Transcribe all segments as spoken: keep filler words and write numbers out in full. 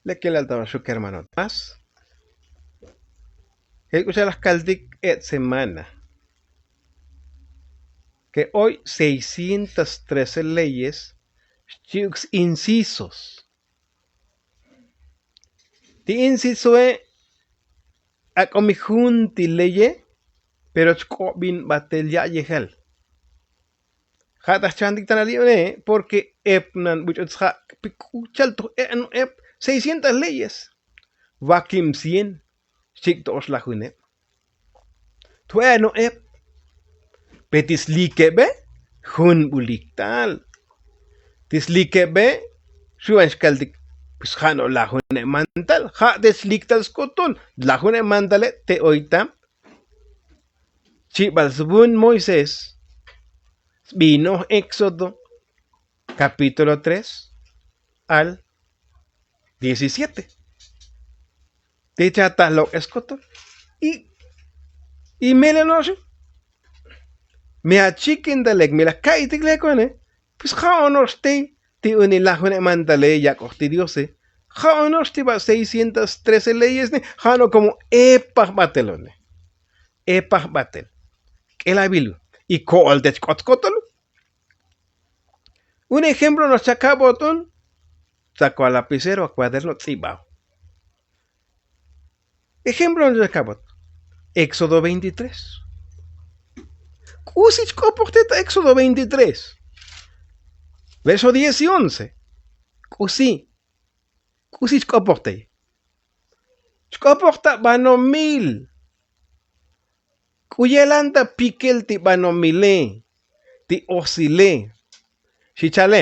Lekelal ta xuk hermano más. Jek'uxalaj kaltik et semana ke hoy seiscientas trece leyes xchi'uk incisos. Ti incisoe ak'omi jun ti leye pero chk'obin batel ya'yejal. Ja' ta jchantik tanal yu'une porke ep nan buch'ut sja' pi k'uchal toj e'no ep seiscientas leyes. Vakim cien xchik' to oxlajuneb. Tjo e'no ep pe ti slikebe jun buliktal. Ti slikebe xu'an xkaltik pues ja' no lajuneb mantal ja' te sliktal skotol lajuneb mantale te oytam. Chibal svun moisés sbinoj éxodo kapítulo tres al diecisiete. Te chataj lok'es kotol y y mele no'oxe. Me achikintalek me laj ka'itik lekone pues ja' ono'ox tey ti unilaj une' mantale yak'oj ti diose. Ja' ono'ox ti ba' seiscientas trece leyesne ja' no' komo epaj batelone. Epaj batel k'elabil y ko'ol te chk'ot skotol. Un ejemplo no'ox chakabot un. Tsako'al lapicero akuaderno ts'ibav. Ejemplo no'ox chakabot éxodo veintitrés. K'usi chk'opoj te ta éxodo veintitrés verso diez y once. K'usi k'usi chk'opoj tey. Chk'opoj ta banomil. K'u yelan ta pikel ti banomile ti osile. Xi chale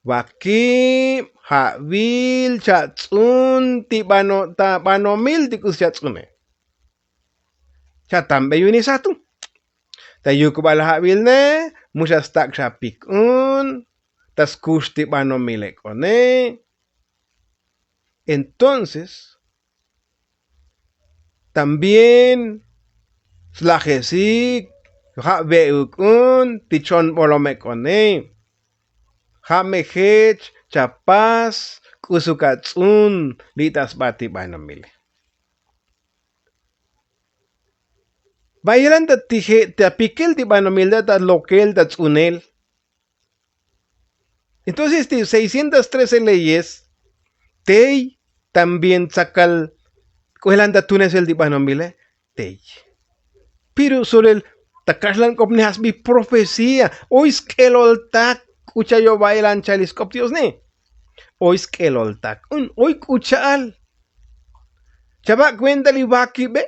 vakib ja'vil chatz'un ti bano ta banomil ti k'usi chatz'une. Chatambe yunisaj tu ta yukbal ja'vilne mu xa stak' xa pik un ta skux ti banomil ek'one. Entonces también slajesik ja' ve'uk un ti chonbolom ek'one. Ja' me jech chapas k'usuk atz'un li' ta sba ti banomile. Bayelan ta tije ta pikel ti banomil ta lokel ta tz'unel. Entonces ti seiscientas trece leyes tey también tsakal k'ujelan ta tunesel ti banomile. Tey piru' solel ta kaxlan k'op ne ja' sbi profecía. Oy sk'elol tak k'u chayo' bayelan chal isk'op diosne. Oy sk'elol tak un oy k'u cha'al. Chava' kuenta li vakibe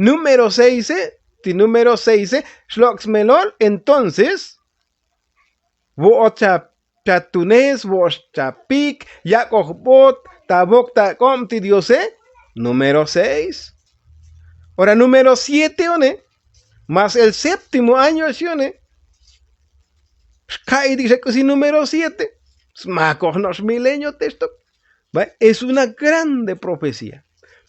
número seise ti número seise xlok' smelol entonces vo'ot chatunes vo'ot chapik yak'oj bot ta vok ta ak'ob ti diose. Número seis. Ora número siete one mas el séptimo año xi one. Xka'itik xa k'usi número siete. Smakoj no'ox milenio textok. Es una grande profecía.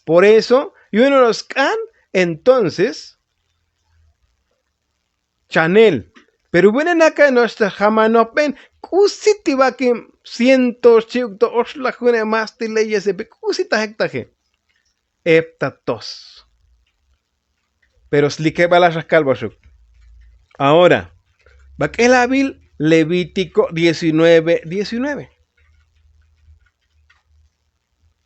Por eso yuno' no'ox sk'an entonces chanel. Pero vene naka' no'ox ta jamanojben k'usi ti vakib ciento xchi'uk to oxlajune' mas ti leyes epi k'usi ta jektaje. Ep ta tos. Pero slikebal axa kalboxuk. Ahora bak'elabil levítiko diecinueve diecinueve.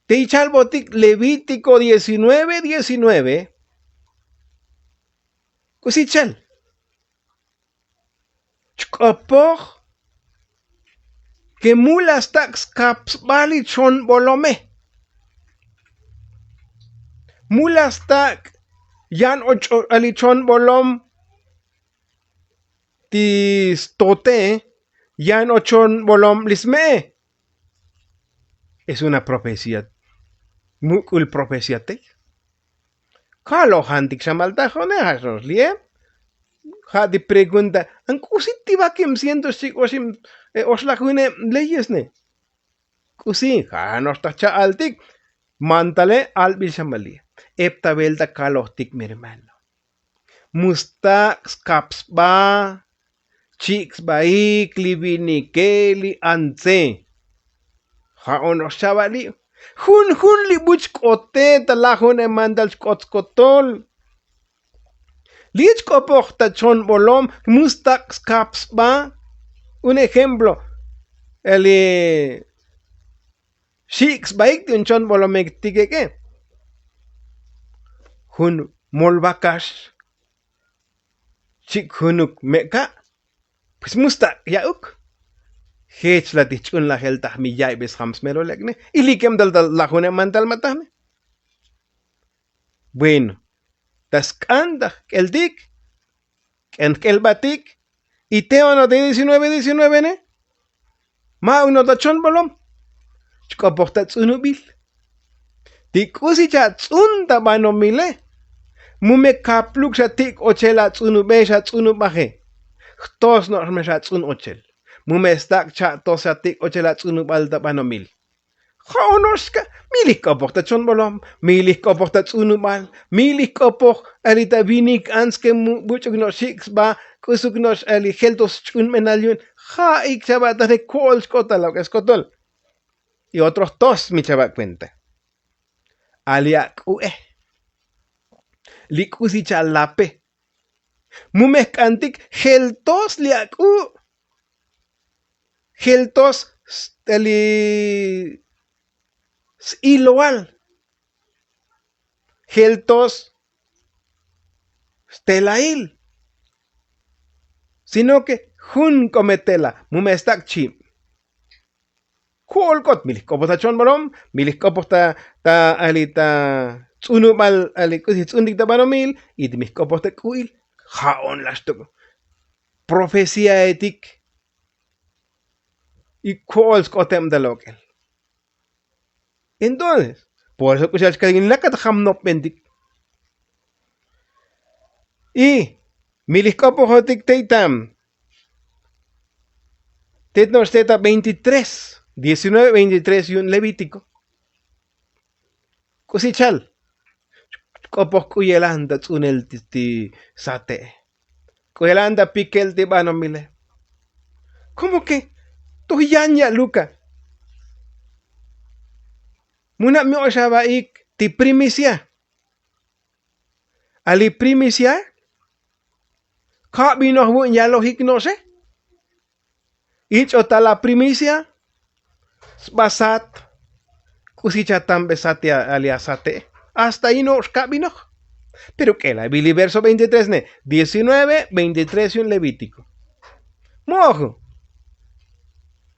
Te ichalbotik levítiko diecinueve diecinueve. K'usi chal chk'opoj ke mul astak' skapsbal li chonbolome. Mul astak' yan och'och'al li chonbolom ti stote yan ochonbolom li sme'e. Es una profecía. Muk'ul profecía tey. Kalojantik xamal tajone ja' xno'ox li'e. Ja' ti pregunta an k'usi ti vakim ciento xchik oxim oxlajune' leyesne. K'usi ja' no'ox ta jcha'altik. Mantale albil xamal li'e. Ep ta velta kalojtik mi hermano. Mu stak' skap sba chik' sbaik li vinike li antse. Ja' ono'ox chava' li' Jun jun li buch k'ote ta lajun e mandal xk'ot skotol. Li chk'opoj ta chonbolom mus tak' skap sba. Un ejemplo, eli xik' sbaik ti un chonbolomik tikek'e. Jun molbakax chik junuk meka'. Pues mus tak' ya'uk. Jech la ti jch'un lajel taj mi ya'ibe sjam smero lek'ne. Ilikeb tal ta lajune' mantal matajne. Bueno, ta sk'an ta jk'eltik, k'en jk'elbatik. Y te ono de diecinueve diecinueve ne. Ma' uno ta chonbolom. Chk'opoj ta tz'unubil. Ti k'usi cha' tz'un ta banomile. Mu me kapluk xa tik' ochel a tz'unube xa tz'unubaje. Jtos no'ox me xa tz'un ochel. Mu me stak' cha' tos xa tik' ochel a tz'unubal ta banomil. Jo'ono'ox xka' mi li jk'opoj ta chonbolom, mi li jk'opoj ta tz'unubal, mi li jk'opoj. Eli ta vinik ants ke buch'uk no'ox xik' sba, k'usuk no'ox eli jel to sch'unb'enal yu'un. Ja'ik chava' ta re ko'ol xk'ot ta lok'e skotol. Y otro jtos mi chava' kuenta. Ali ak'u'e. Li k'usi cha' lape. Mu me jk'antik jeltos li ak'u'. Jeltos, eli s'iloal. Jeltos stelail. Sino ke jun k'o me tela mu me stak' chib. Ko'ol k'ot mi li jk'opoj ta chonbolom, mi li jk'opoj ta, ta ali ta tz'unubal, ali k'usi jtz'untik ta banomil. Y ti mi jk'opoj ta k'u'il. Ja'on la xtok' profecíaetik. Y ko'ol sk'oteb ta lok'el. Entonces por eso k'usi achkalin laka ta jam nopbentik. Y mi li jk'opojotik tey tam tet no'ox teta veintitrés, diecinueve veintitrés yu'un levítiko. K'usi chal. K'opoj k'u yelan ta tz'unel ti sate'e. K'u yelan ta pikel ti banomile. Komo ke toj yan ya' luka. Mu na' mi ox avaik ti primicia. Ali primicia. Kabinoj vu'un yalojik no'oxe. Ich'ot ta la primicia. Sba sat. K'usi cha' tambe sat ya' ali asate'. Hasta ino' xkabinoj. Pero k'ela' vili verso veintitrés ne diecinueve veintitrés yu'un levítiko. Mojo.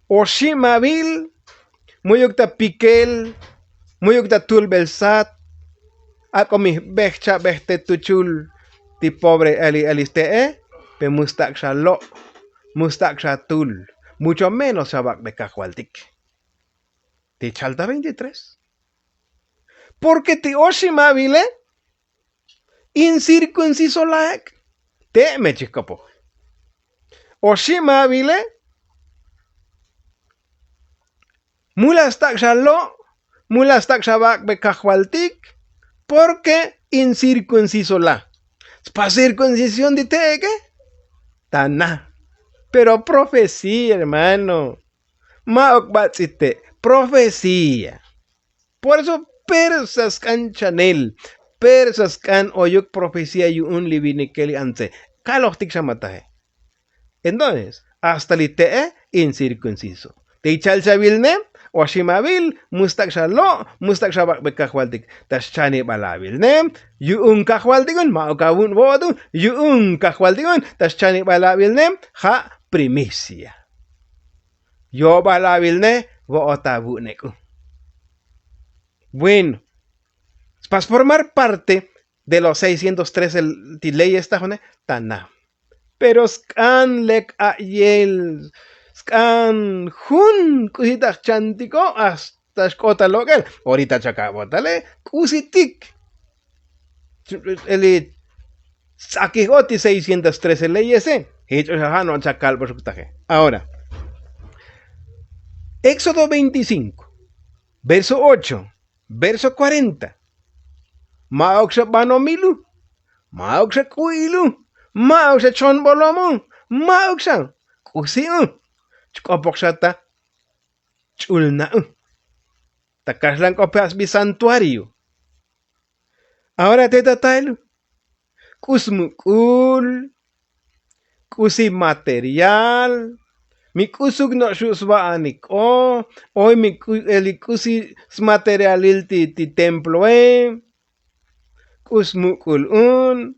Oxi' mavil. Mu'yuk ta pikel. Mu'yuk ta tulbel sat. Ak'o mi jbej chabej te tuchul ti pobre ali ali ste'e. Pe mustak' xa lo'. Mustak' xa tul. Mucho menos xa vak'be kajvaltik. Ti chalta veintitrés. Porke ti oxi' mavile incircunciso laek. Te' me chijkopoj. Oxi' mavile. Mula stak' xa lo'. Mula stak' xa vak'be kajvaltik. Porke incircunciso la. Spa circuncisión ti te'eke. Ta na. Pero profecía hermano. Ma' ok bats'ite' profecía. Por eso persa sk'an chanel. Persa sk'an oyuk profecía yu'un li vinikel li antse. Kalojtik xa mataje. Entonces hasta li te'e incircunciso. Ti chal chavilne oxi' mavil. Mustak' xa lo'. Mustak' xa vak'be kajvaltik. Ta xchanibal avilne yu'un kajvaltik un ma' ok avu'un vo'ot un. Yu'un kajvaltik un ta xchanibal avilne. Ja' primicia. Yo'bal avilne vo'ot avu'un ek'u. Bueno. Spas formar parte de los seiscientos tres ti leyes tajone. Ta na. Pero sk'an lek a'yel. Sk'an jun k'usi ta jchantiko hasta xk'ot ta lok'el. Orita chakabotale k'usitik. Eli stz'akij ot ti seiscientos trece leyese. Jich oxa ja' no' chakalboxuk taje. Ahora éxodo veinticinco verso ocho, verso cuarenta. Ma'uk xa banomilu. Ma'uk xa k'u'ilu. Ma'uk xa chonbolomu. Ma'uk xa k'usi'u. Chk'opok xa ta ch'ulna'u. Ta kaxlan k'ope asbi santuario. Ahora te ta tael k'u smuk'ul, k'usi material, mi k'usuk no' xu' sva'anik k'o, oy mi k'usi smaterialil ti temploe. K'u smuk'ul un.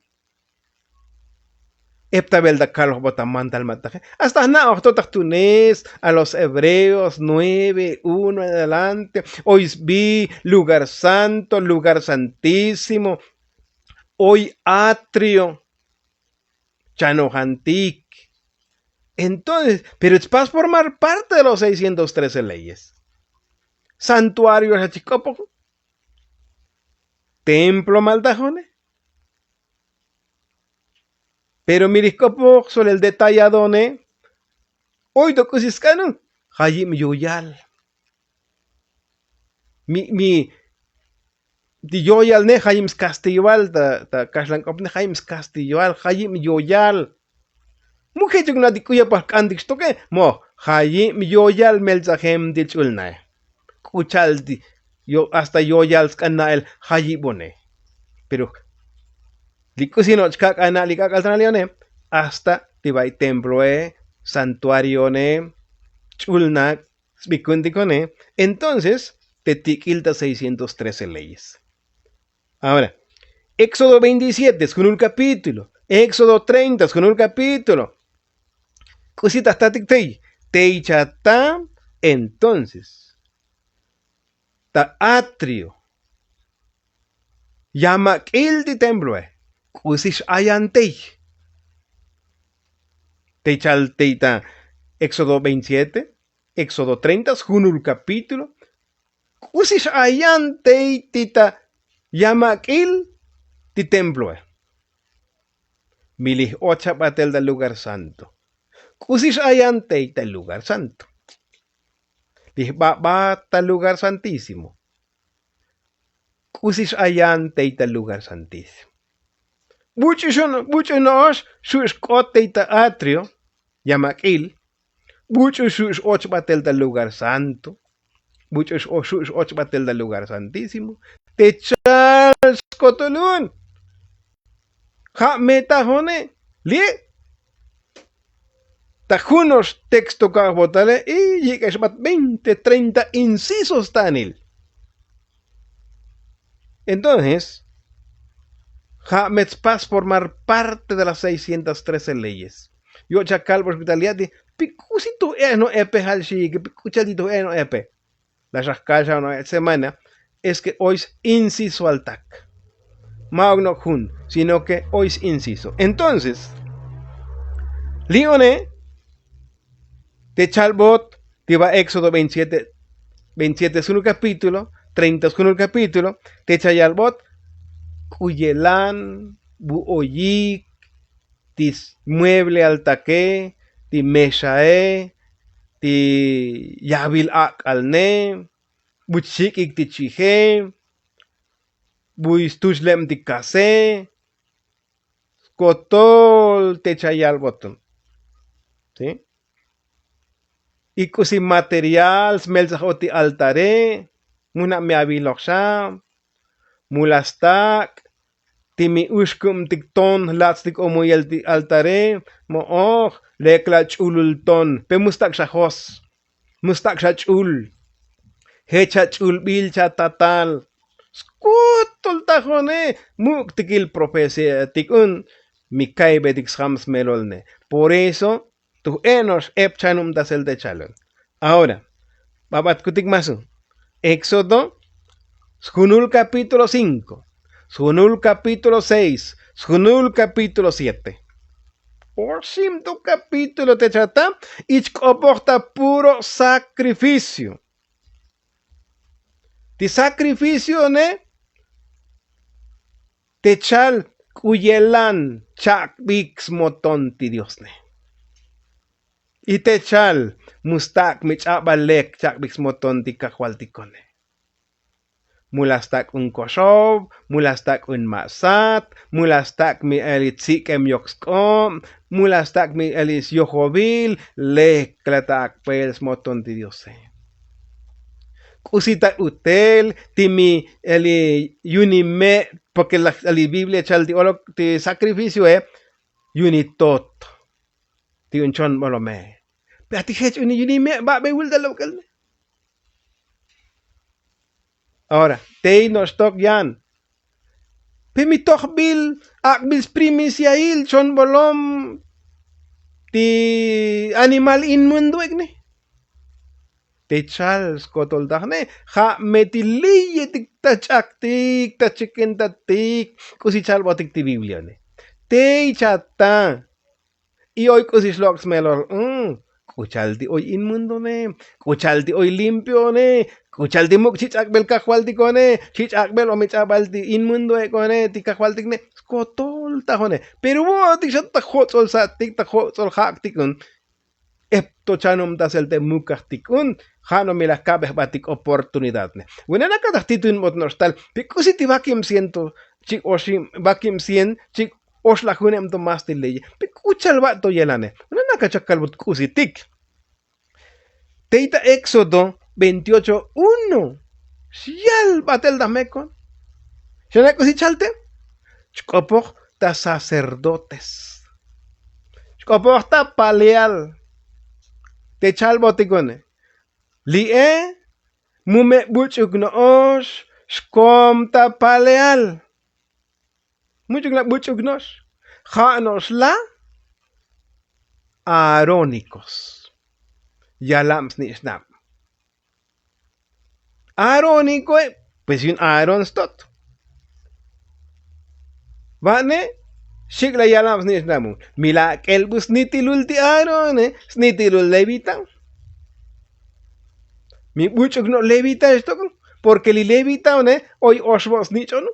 Eptavel ta kalojbot ta mantal matake hasta jna'oj to ta jtunes a los hebreos nueve uno en adelante. Oy sbi lugar santo, lugar santísimo, oy atrio. Chanojantik. Entonces pero tspas formar parte de los seiscientos trece leyes. Santuario xa chik'opoj, templo maltajone. Pero mi rijk'opoj solel detallado ne. Oy to k'usi sk'an un. Jayib yoyal. Mi mi ti yoyal ne jayib skastiyoal ta kaxlan k'op ne jayib skastiyoal jayib yoyal. Mu jechuk na' ti k'uyapal jk'antik xtoke. Mo jayib yoyal meltsajem ti ch'ul nae. K'u cha'al ti hasta yoyal sk'an na'el jayibone. Pero li k'usi no' chkak'ana' li k'ak'al tanal yo'one hasta ti bay temploe, santuarione, ch'ul nak' sbikuntikone. Entonces te tik'il ta seiscientos trece leyes. Ahora éxodo veintisiete sjunul kapítulo, éxodo treinta sjunul kapítulo. K'usi ta jtatik tey tey chata. Entonces ta atrio yamak'il ti temploe. K'usi x'ayan tey? Tey chal tey ta éxodo veintisiete, éxodo treinta sjunul kapítulo. K'usi x'ayan tey ti ta yamak'il ti temploe? Mi li j'och xa batel ta lugar santo. K'usi x'ayan tey ta lugar santo? Li jbabat ta lugar santísimo. K'usi x'ayan tey ta lugar santísimo? Buch'u no'ox xu' xk'ot tey ta atrio yamak'il. Buch'u xu' x'och batel ta lugar santo. Buch'u xu' x'och batel ta lugar santísimo. Te chal skotol un. Ja' me tajone li'. Ta juno'ox texto ka'ajbotale y yik'ex bat veinte treinta incisos tanil. Entonces ja' me tspas formar parte de las seiscientos trece leyes. Yo' cha kalbox bi tal ya'ti pi k'usi tuj e'aj no' epe jal xiike pi k'u cha'al ti tuj e'aj no' epe. La xa jkal xa no' e'aj semana. Es ke oy s'incisoaltak. Ma'uk no' jun sino ke oy s'inciso entonces li'one te chalbot ti ba éxodo veintisiete sjunul kapítulo treinta sjunul kapítulo. Te chayalbot k'u yelan bu oyik ti smueblealtake ti mexae ti yavil ak'alne bu chik'ik ti chije bu stuchleb ti kase. Skotol te chayalbot un y k'usi material smeltsaj ot ti altare. Mu na' mi aviloj xa mu la stak' ti mi uxkubtik ton jlats'tik omuyel ti altare. Mo'oj lek la ch'ulul ton pe mu stak' xa jos mu stak' xa ch'ul. Jech xa ch'ulbil cha tatal skotol tajone. Muk' tikil profeciatik un mi kaybetik sjam smelolne. Por eso tuj eno'ox ep chanubtasel te chalun. Ahora babatkutik masu éxodo sjunul kapítulo cinco sjunul kapítulo seis sjunul kapítulo siete. Oxim to kapítulo te chata. Ich k'opoj ta puro sakrificio. Ti sakrificione te chal k'u yelan chak'bik smoton ti diosne. Y te chal mu stak' mi ch'abal lek chak'bik smoton ti kajvaltikone. Mu la stak' un koxob mu la stak' un ma'sat mu la stak' mi el itsik'em yok sk'ob mu la stak' mi el isyojovil. Lek la ta ak'bel smoton ti diose. k'usi ta utel ti mi, eli yuni me', porke la, eli biblia chal ti olok ti sakrificio e yuni tot ti un chon bolome. Pe ati jech uni yuni me' babel wil ta lok'el ne. Ahora tey no'ox tok yan pe mi tojbil ak'bil sprimiciail chon bolom ti animal in mundo ek'ne. Te chal skotol tajne ja' me ti liyetik ta ch'aktik ta chikintatik. K'usi chalbotik ti biblione tey chata. Y oy k'usi xlok' smelol k'u chal ti oy in mundone, k'u chal ti oy limpione, k'u chal ti muk' chi ch'ak'bel kajvaltikone, chi ch'ak'bel o mi ch'abal ti in mundo ek'one ti kajvaltikne. Skotol tajone pero vo'otik xa ta jo'ts'ol sa'tik ta jo'ts'ol jak'tik un. Ep to chanom ta sel te mukajtik un ja' no mi laj kabej batik oportunidad ne. Bueno nakataj titun bot no'ox tal pe k'usi ti vakib ciento chik oxib vakib cien chik oxlaj juneb to más ti leye pe k'u chal va' to yelane. Bueno nakacha kalbot k'usitik. Tey ta éxodo veintiocho uno xyal batel ta mekon. Xana k'usi chal te chk'opoj ta sacerdotes, chk'opoj ta paleal. Te chalbotikone li'e mu me buch'uk no'ox xkom ta paleal. Much'uk na buch'uk no'ox ja' no'ox la aarónicos. Yalab snich'nab aarónico e pues yun aarón stot. Va'ne xik' la yalab snich'nab un mi la ak'el bu snitilul ti aarón e snitilul levita. Mi buch'uk no' levita xtok porke li levita une oy oxbo' snich'on.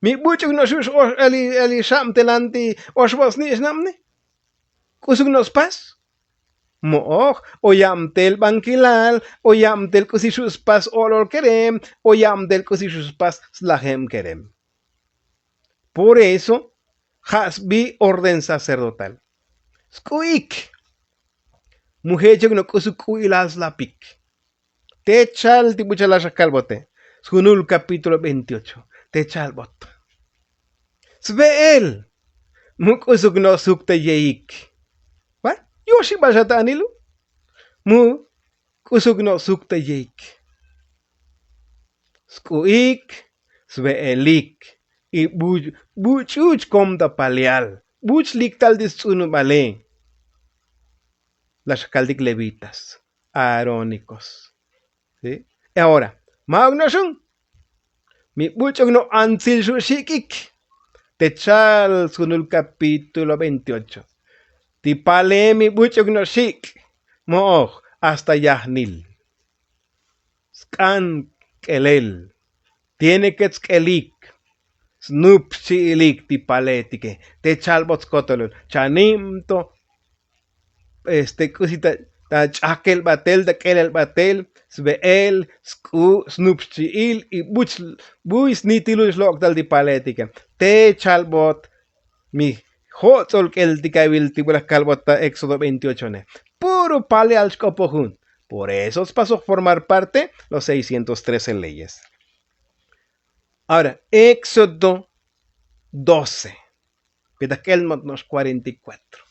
Mi buch'uk no' xu' x'ox eli xabtelan ti oxbo' snich'nab ne. K'usuk no' spas mo'oj o yabtel bankilal o yabtel k'usi xu' spas o'lol kerem o yabtel k'usi xu' spas slajeb kerem. Por eso ja' sbi orden sacerdotal sk'u'ik. Mu jechuk no' k'usuk k'u'ilal slapik. Te chal ti buchal laxaj kalbote sjunul kapítulo veintiocho te chalbot. Sve'el mu k'usuk no' suk ta yeik. Yoxibal xa ta anil u mu k'usuk no' suk ta yeik. Sk'u'ik sve'elik y buch'uch kom ta paleal buch lik tal ti sts'unubale. Laxaj kaltik levitas aarónicos. Ahora ma'uk no'ox un mi buch'uk no' antsil xu' xik'ik. Te chal sjunul kapítulo veintiocho ti pale mi buch'uk no' xik' mo'oj hasta yajnil. Sk'an k'elel tiene ke tsk'elik snup xchi'ilik ti paletike. Te chalbot skotolul chanib to este k'usi ta ch'akel batel ta k'elel batel sve'el sk'u' snup xchi'il y buch buy snitilul xlok' tal ti paletike. Te chalbot mi jo'ts'ol k'eltik avil ti bulaj kalbot ta éxodo veintiocho ne puro paleal xk'opoj un. Por eso tspasoj formar parte los seiscientos trece leyes. Ahora éxodo doce. Pitaj k'el mot no'ox cuarenta y cuatro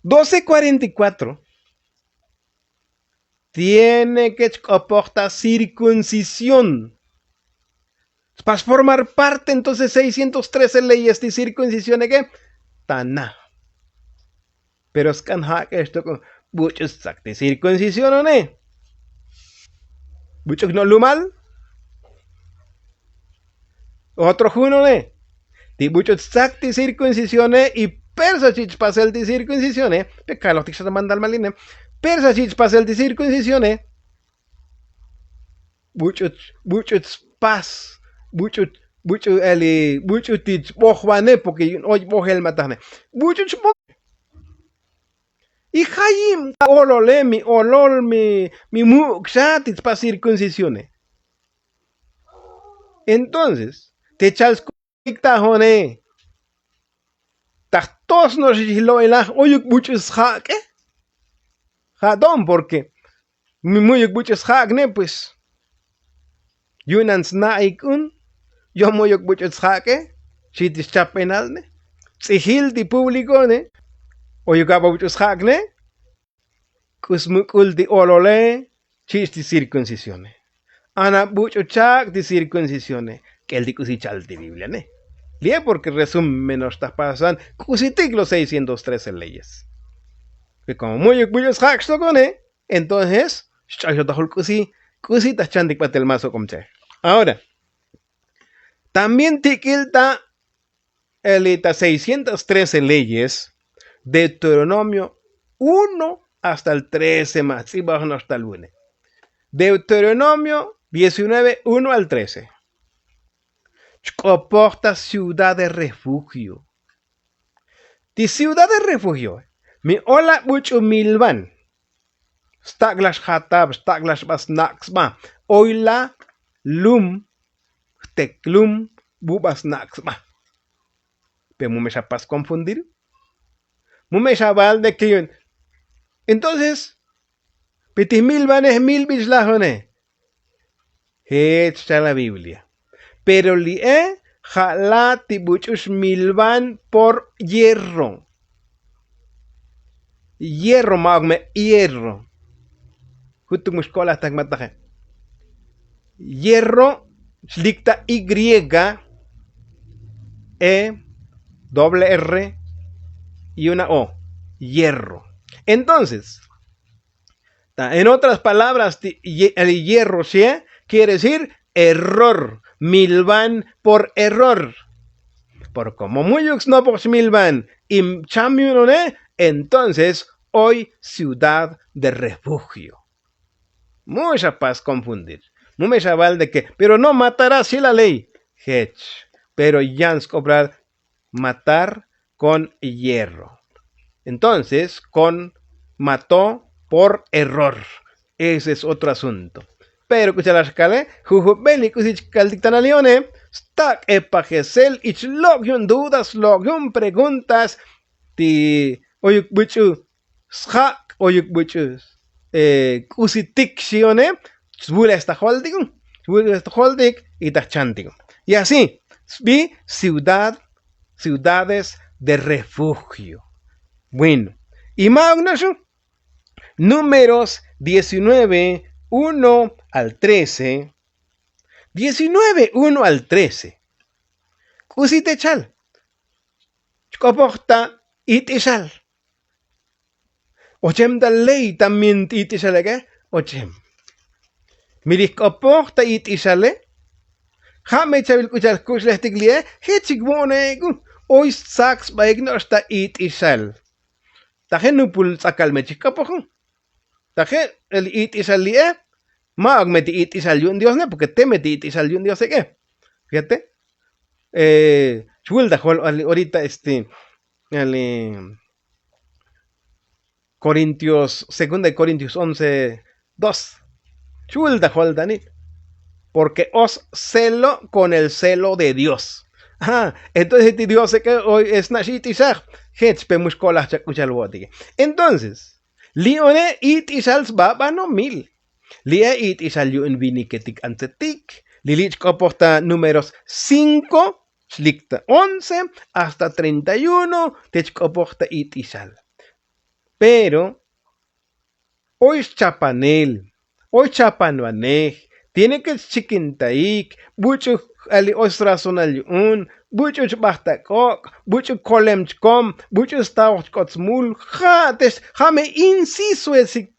doce cuarenta y cuatro. Tiene ke chk'opoj ta cirkuncisión. Spas formar parte entonces seiscientos trece leyes ti cirkuncisión eke. Tana pero sk'an jak'ex tok buch'u stzak ti cirkuncisión one. Buch'uk no' lumal otro jun one ti buch'u stzak ti cirkuncisión e y persa chich' pasel ti cirkuncisión e. Pe kalojtik xa ta mandal maline persa chich' pasel ti cirkuncisión e. Buch'u buch'u spas buch'u buch'u eli buch'u ti chbojvane porke yu'un oy bojel matajne. Buch'u chboj y jayib ta olole mi olol mi muk' xa ti tspas cirkuncisione. Entonces te chal sk'u'ik tajone taj tos no'ox ix lo'ilaj oyuk buch'u sjak'e. Ja' to'on porke Mu'yuk buch'u sja'ak ne pues. Yu'un an sna'ik un. Yo mu'yuk buch'u sja'ake. Xi ti xchapenal ne. Ts'ijil ti públiko ne. Oyuk aba buch'u sja'ak ne. K'u smuk'ul ti olole. Chich' ti cirkuncisione. Ana buch'u chak' ti cirkuncisione. K'el ti k'usi chal ti biblia ne. Li'e porke resumen noxtaj pasan k'usitik los seiscientos trece leyes. Ke komo mu'yuk buch'u sjak' xtokone. Entonces xch'axotajol k'usi k'usi ta jchantik batel ma sok'om che. Ahora también tik'il ta elita seiscientos trece leyes. Deuteronomio uno hasta el trece ma jtz'ibaj noxtal une. Deuteronomio diecinueve uno al trece. Chk'opoj ta ciudad de refugio. Ti ciudad de refugio mi ola buch'u milvan. Stak' la xjatab stak' la xba snak' sba. Oy la lum jtek lum buba snak' sba. Pe mu me xapas konfundir. Mu me xabal de ke yu'un. Entonces pe ti jmilvanej jmilbil xlajone. Jech xcha la biblia. Pero li'e ja' la ti buch'u xmilvan por hierro. Hierro ma'ok me hierro. Jutuk mu xko'lajtak ma taje. Hierro xlik ta y griega e doble r y una o. Hierro. Entonces ta en otras palabras ti hierro xie quiere decir error. Milvan por error. Por komo mu'yuk snopoj xmilvan y cham yu'un one entonces oy ciudad de refugio. Mu xapas konfundir. Mu me xaval de ke pero no matarás xi la ley. Jech pero yan sk'opral matar kon hierro. Entonces kon mato por error. Ese es otro asunto. Pero k'uchalax kale jujubel li k'usi chkaltik tanal li'one. Stak' epajesel ich lok' yu'un dudas lok' yu'un preguntas ti oyuk buch'u sjak' oyuk buch'u k'usitik xione. Svulej sta joltik. Svulej sta joltik y ta jchantik. Y así sbi ciudad ciudades de refugio. Bueno y ma'uk noxu números diecinueve uno al trece. Diecinueve uno al trece. K'usi te chal chk'opoj ta it'ixal. Ochem ta ley también ti it'ixal ek'e. Ochem mi li jk'opoj ta it'ixale. Ja' me chavil k'u chal jkuxlejtik li'e jech chik vo'one'ek u. Oy stsak sbaik no'ox ta it'ixal. Taje nupul ts'akal me chik jk'opoj u. Taje el it'ixal li'e. Ma'ok me ti it'ixal yu'un dios ne porke te me ti it'ixal yu'un dios ek'e. Fíjate. Chvul ta jol orita este ali korintios segunda de korintios once dos. Chul ta jol tanit porke os celo kon el celo de dios. Entonces ti dios ek'e oy esna' xit'ixaj. Jech pe mu xkolaj chak k'uchal vo'otike. Entonces li'one it'ixal sba banomil. Li'e it'ixal yu'un viniketik antsetik li li' chk'opoj ta números cinko xlik ta once hasta treinta y uno. Te chk'opoj ta it'ixal pero oy xchapanel oy chapanvanej. Tiene ke xchikintaik buch'u ali oy srazonal yu'un buch'u chbaj ta k'ok' buch'u kolem chkom buch'u stavoj chk'ot smul. Ja' te ja' me inciso esik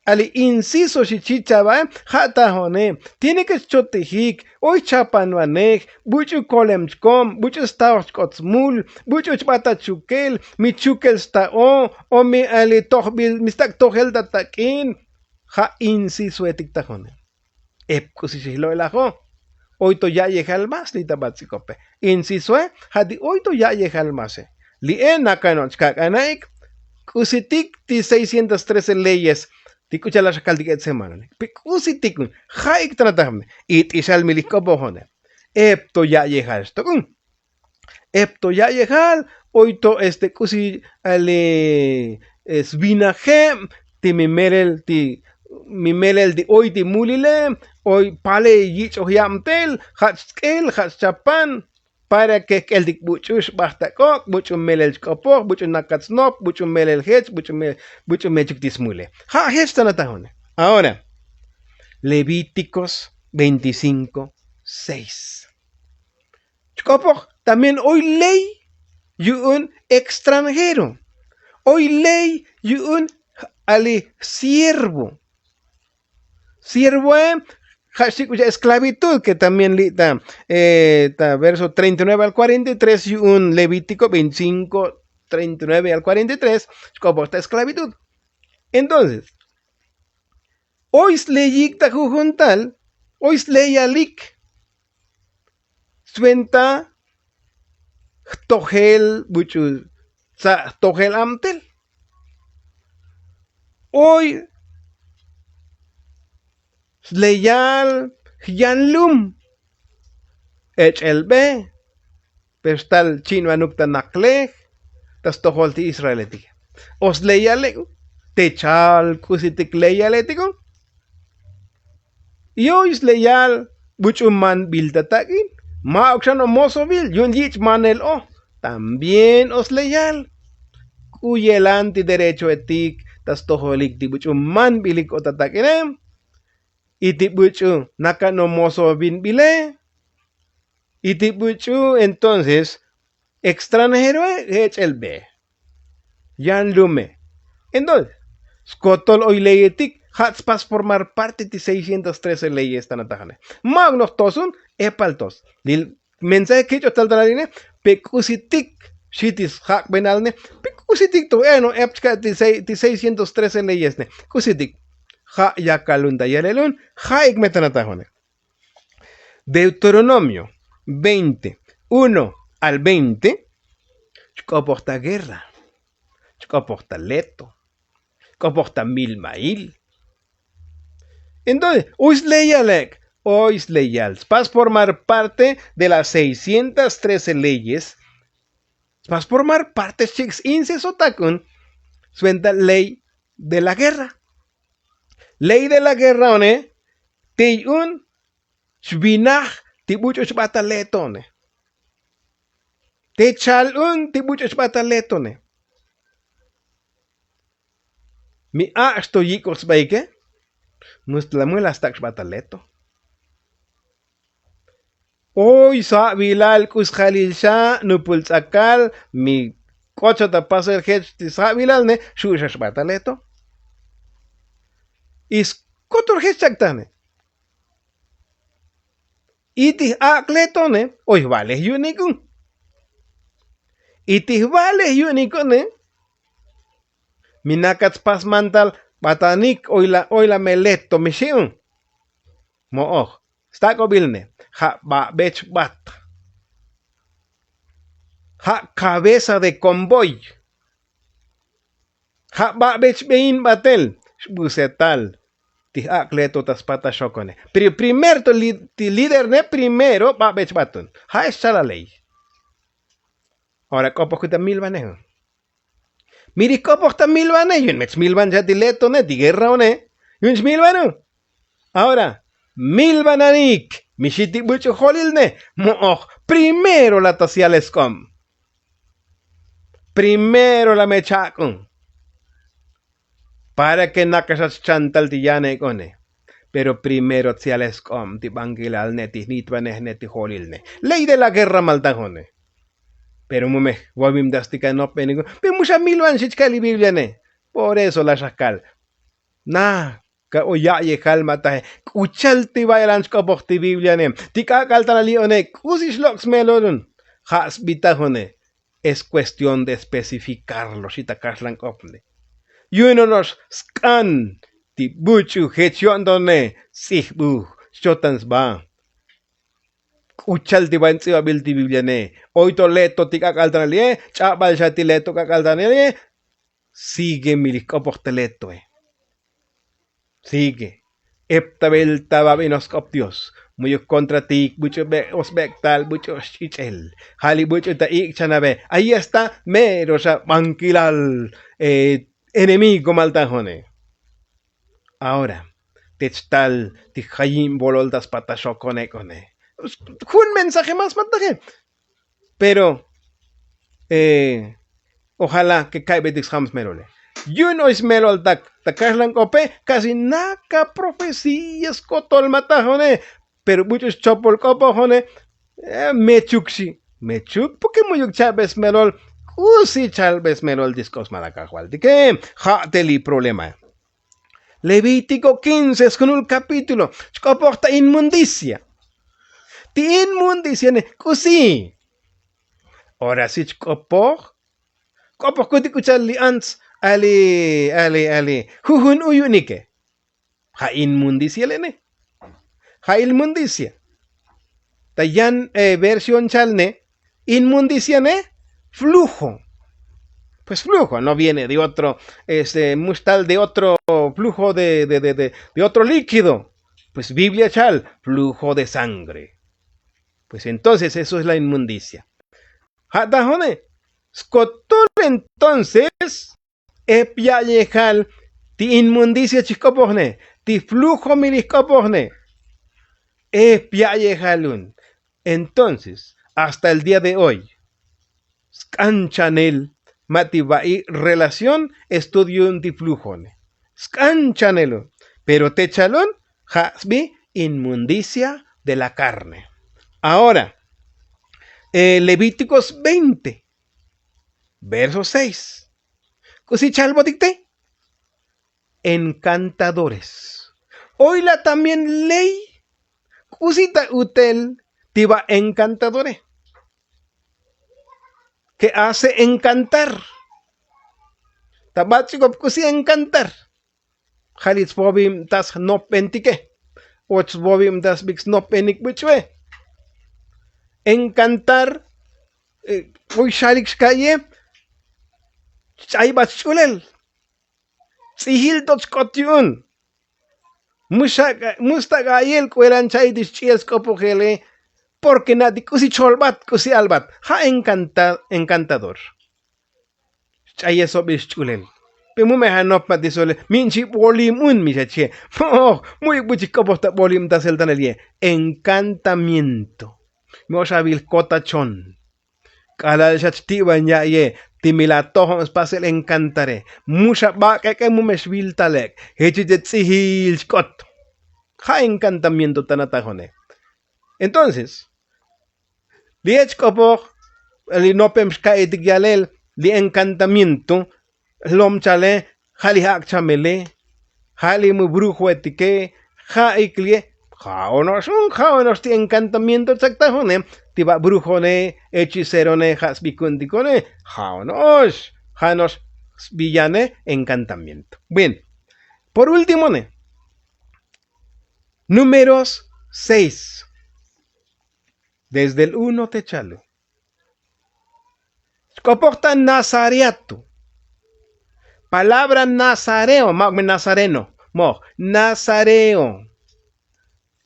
ali inciso xichi chavae. Ja' tajone tiene ke xchotijik oy chapanvanej buch'u kolem chkom buch'u stavoj chk'ot smul buch'u chba ta chukel mi chukel sta'o o mi ali tojbil mi stak' tojel ta tak'in. Ja' incisoetik tajone ep k'usi xijlo'elajo. Oy to ya'yejal más li ta bats'ikope incisoe ja' ti oy to ya'yejal máse. Li'e nakano' chkak'ana'ik k'usitik ti seiscientos trece leyes ti k'u cha'al la xakaltik etsemanone pi k'usitik. Ja'ik tanatajmne it'ixal mi li jk'opojone ep to ya'yejal xtok'un. Ep to ya'yejal oy to este k'usi ali svinajeb ti mi melel ti Mi melel ti oy ti mulile, oy pale yich'oj yabtel, jach sk'el jach chapan. Para ke jk'el tik buch'u xbaj ta k'ok', buch'u melel xk'opoj, buch'u nakat snop, buch'u melel jech, buch'u mechuk ti smule. Ja' jech ta natajone. Ahora, Levítikos veinticinko seis. Chk'opoj también oy ley yu'un extranjero, oy ley yu'un ali siervo. Siervoe, ja' xchik' ucha esclavitud ke también li' ta verso treinta y nueve al cuarenta y tres yu'un Levítikos veinticinko treinta y nueve al cuarenta y tres. Chk'opoj ta esclavitud. Entonces, oy sleyik ta jujun tal, oy sleyalik swenta jtojel buch'u tsa' jtojel abtel. Oy sleyal jyanlum ech'elbe, pero xtal chi'inbanuk ta naklej ta stojol ti israeletike. O sleyale' te chal k'usitik leyaletik o. Y oy sleyal buch'u manbil ta tak'in, ma'uk xan o mosobil yu'un yich' manel o. También o sleyal k'u yelan ti derechoetik ta stojolik ti buch'u manbilik o ta tak'ine. Y ti buch'u nakan o mosobinbile. Y ti buch'u entonces extranjeroe, ech'elbe, yan lume. Entonces skotol oy leyetik, ja' tspas formar parte ti seiscientos trece leyes ta natajane. Ma'uk noj tosun, epal tos lil mensaje kich'oj tal ta laline. Pe k'usitik xi ti sjak'benalne, pe k'usitik to eno ep chka' ti seiscientos trece leyesne, k'usitik. Ja' yakalun ta yalelun. Ja'ik me ta natajone. Deuteronomio veinte, uno al veinte. Chk'opoj ta guerra, chk'opoj ta leto, chk'opoj ta milmail. Entonces oy sleyal ek', oy sleyal spas formar parte de las seiscientos trece leyes. Spas formar parte xchik' s'insexotak un swenta ley de la guerra. Ley de la guerra one, te yu'un xvinaj ti buch'u xbat ta leto one. Te chal un ti buch'u xbat ta leto one. Mi ak'x to yik'oj sbaike. Mus ta la muela stak' xbat ta leto. Oy sjabilal k'u sjalil xa nupul ts'akal mi k'ot xa ta pasel jech ti sjabilalne, xu' xa xbat ta leto. Y skotor jech chak tane. Y ti j'ak' letone oy jvalej yu'unik un. Y ti jvalej yu'unik une, mi nakat spas mantal batanik oy la oy la me leto mi xi' un. Mo'oj stak'obil ne, ja' babech bat, ja' kabeza de konvoy, ja' babech bein batel xbusetal ti j'ak' leto ta spat ta xokone. Pero primer to ti líder ne primero babech batun, ja' xchal la ley. Ahora k'opoj kuta milbanej un. Miri k'opoj ta milbane yu'un me chmilban xa ti letone ti guerraone. Yu'un chmilbanu. Ahora milbananik mi xi ti buch'u jolilne, mo'oj primero la ta syal sk'ob. Primero la me chak'un para ke nakaxach chantal ti yanek'one. Pero primero tsyal sk'ob ti bankilal ne ti jnitbanej ne ti jolil ne. Ley de la guerra maltajone. Pero mu me jwawimtastik anopbeniko pe mu xa milban xi chka'al li bibliane. Por eso la xa kal na ka o ya'yejal ma taje. K'u chal ti ba'ilan chk'opoj ti bibliane ti k'ak'al ta nali'one k'usi xlok' smelolun. Ja' sbitajone. Es kuestión de especifikarlo xi ta kaxlan k'opne. Yu'un ono'ox sk'an ti buch'u jech yo'ntone. Sts'ijbuj xchotan sba. K'u chal ti ba'ilan ts'ibabil ti bibliane. Oy to leto ti k'ak'al ta nali'e. Ch'abal xa ti leto k'ak'al ta nali'e. Sigue mi li jk'opoj ta letoe. Sigue. Ep ta bel ta babinoj sk'op dios. Mu'yuk kontra ti buch'u bek' o sbek'tal buch'u xch'ich'el. Ja' li buch'u ta ik' chanabe. Ayi esta mero xa bankilal enemigo maltajone. Ahora Te chtal ti jayin bolol ta spataxokone kone. Jun mensaje mas mataje. Pero ojala ke ka'ybetik sjam smelole. Yu'un oy smelol tak ta kaxlan k'ope kasi naka profecía skotol matajone. Pero buch'u xchopol k'opojone. Mechuk xi. Mechuk porke mu'yuk cha'be smelol. K'usi chalbe smelol ti sk'op smalakajvaltike. Ja' te li problema. Levítico quince sjunul kapítulo. Chk'opoj ta inmundicia. Ti inmundiciane k'usi. Ora si chk'opoj. K'opoj kutik k'u cha'al li ants ali ali ali jujun uyu'nike. Ja' inmundicialene. Ja' inmundicia. Ta yan versión chalne inmundiciane. Flujo. Pues flujo no viene de otro este muxtal de otro flujo de de de de otro líquido. Pues biblia chal flujo de sangre. Pues entonces eso es la inmundicia. Ja' ta jone skotol entonces ep ya'yejal ti inmundicia chijk'opojne ti flujo milij k'opojne. Ep ya'yejal un. Entonces hasta el día de hoy sk'an chanel ma' ti va'i relación estudio un ti flujone. Sk'an chanel un. Pero te chalun ja' sbi inmundicia de la carne. Ahora levíticos veinte verso seis. K'usi chalbotik te encantadores. Oy la' también ley. K'usi ta utel ti va encantadore ke hace encantar. Ta bats'ikop k'usi encantar. Ja' li tsvovimtas nopbentike. Och svovimtas bik snopbenik buch've. Encantar. Uy xalik xka'ye ch'aybat xch'ulel. Ts'ijil to chk'ot yu'un. Mu xta' k'a'yel k'uelan cha'i ti xch'i'el sk'opojele. Porke na' ti k'usi cholbat k'usi albat ja' encantador. Xch'ayesobil xch'ulel. Pe mu me' janop ma' ti sole min chi bolim un mi xachi'e. Mo'oj. Mu'yuk buchij k'opoj ta bolimtasel tanel ye' encantamiento. Mi oxabil kota chon. K'alal xa chti'ban ya'ye ti mi la tojo'on spasel encantare. Mu xa bak'ek'e mu me xviltalek' jech ite ts'ijil xk'ot. Ja' encantamiento tana tajone. Entonces li ech k'opoj li nopem xka'itik yalel li encantamiento. Jlom chale ja' li ja' kchamele ja' li mu brujoetike. Ja' iklie ja'ono'ox un ja'ono'ox ti encantamiento chaktajone ti ba' brujone hechicerone ja' sbiku'untikone. Ja'ono'ox ja'ono'ox sbiyane encantamiento. Bueno, por últimone números seis. Desde el uno te chalu. Xk'opoj ta nazareato. Palabra nazareo ma' ok me nazareno. Moj nazareo.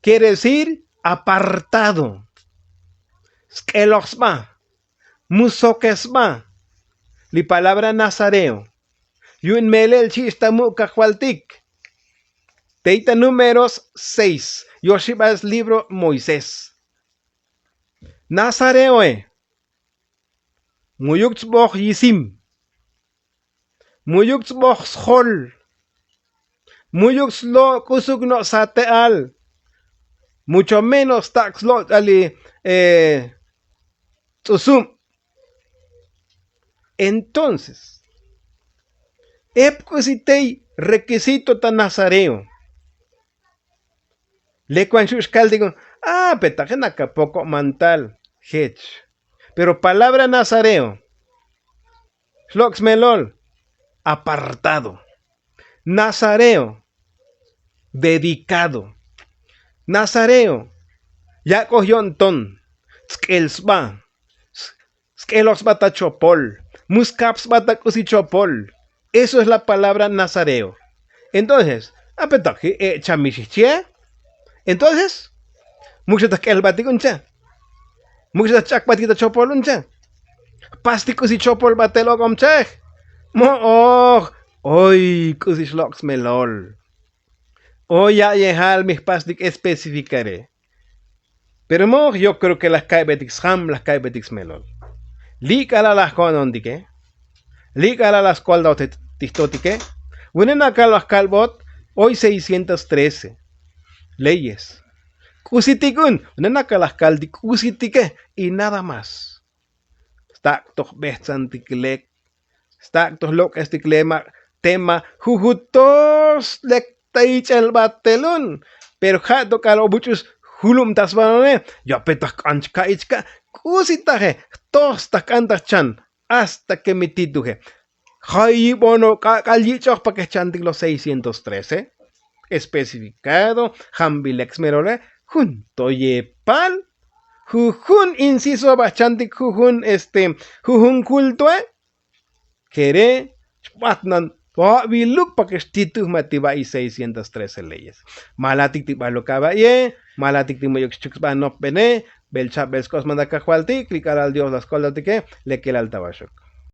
Quiere decir apartado. Sk'eloj sba. Mu sokej sba. Li palabra nazareo yu'un me'ele'el chich' ta muk' kajvaltik. Tey ta números seis yoxibal slibro moisés. Nazareoe. Mu'yuk tsboj yisim. Mu'yuk tsboj sjol. Mu'yuk slo' k'usuk no' sate'al. Mucho menos stak' slo' ch'ali ts'usub. Entonces ep k'usi tey rekisito ta nazareo. Lek wan xu' xkaltik un a pe taje' nakapoko' mantal jech. Pero palabra nazareo xlok' smelol apartado. Nazareo dedikado. Nazareo yak'oj yo'nton tsk'el sba. Sk'eloj sba ta chopol. Mu skap sba ta k'usi chopol. Eso es la palabra nazareo. Entonces ape tok je' e' chamixij chie. Entonces muk xa ta jk'elbatik un che. Muk xa ta jch'akbatik ta chopol un che. Jpastik k'usi chopol batel ok'om chej. Mo'oj. Oy k'usi xlok' smelol. O ya'yejal mi jpastik especifikare. Pero moj yo kreo ke laj ka'ybetik sjam laj ka'ybetik smelol. Li' k'ala' laj ko'nontike, li' k'ala' laj skoldaotej tijtotike. Une' nakal laj kalbot oy seiscientos trece leyes. K'usitik un une' nakal laj kaltik k'usitike. Y nada más stak' toj bejtzantik lek, stak' toj lok'estik lema' tema jujutos lek ta ich'el batel un. Pero ja' to k'al obuch'us julub ta sbanone. Yope ta jk'an chka'i chka'. K'usi taje jtoj sta jk'an ta jchan. Hasta ke mi tituje. Ja' yibon ok'ak'al yich'oj pa ke jchantik los seiscientos trece especificado jambilek smerole. Jun to yepal jujun inciso ba jchantik jujun este jujun kultoe. Kere xbatnan. Abiluk pa ke xtituj ma ti ba'i seiscientos trece leyes. Malatik ti baluk aba'ye. Malatik ti muyuk xchuk sba nopbene. Bel cha'bel sk'os manda kajvaltik li k'alal dios la skoldatike. Lekelal ta baxuk.